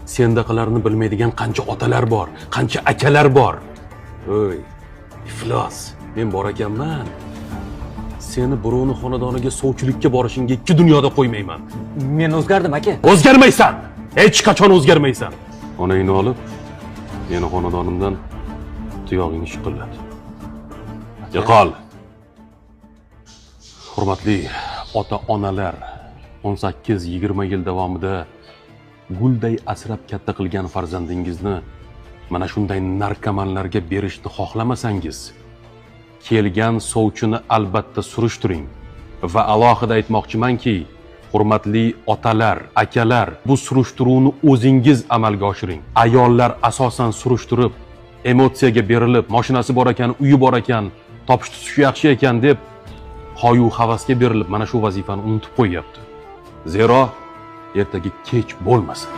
Sendaqalarni bilmaydigan qancha otalar bor, qancha akalar bor. Oy, iflos, men bor ekanman. Seni birovni xonadoniga sovchilikka borishingga ikki dunyoda qo'ymayman. Men o'zgardim, aka. O'zgarmaysan. Hech qachon o'zgarmaysan. Onangni olib, meni xonadonimdan tuyog'ingni shiqillat. Yo'qol. Hurmatli ota-onalar, 18-20 yil davomida gulday asrab katta qilgan farzandingizni mana shunday narkomanlarga berishni xohlamasangiz, kelgan sovchini albatta surishtiring. Va alohida aytmoqchimanki, hurmatli otalar, akalar, bu surishtiruvni o'zingiz amalga oshiring. Ayollar asosan surishtirib, emotsiyaga berilib, mashinasi bor ekan, uyi bor ekan, topish tutishi yaxshi ekan deb hoyu havasga berilib mana shu vazifani unutib qo'yyapti. Zero ertaga kech bo'lmasin.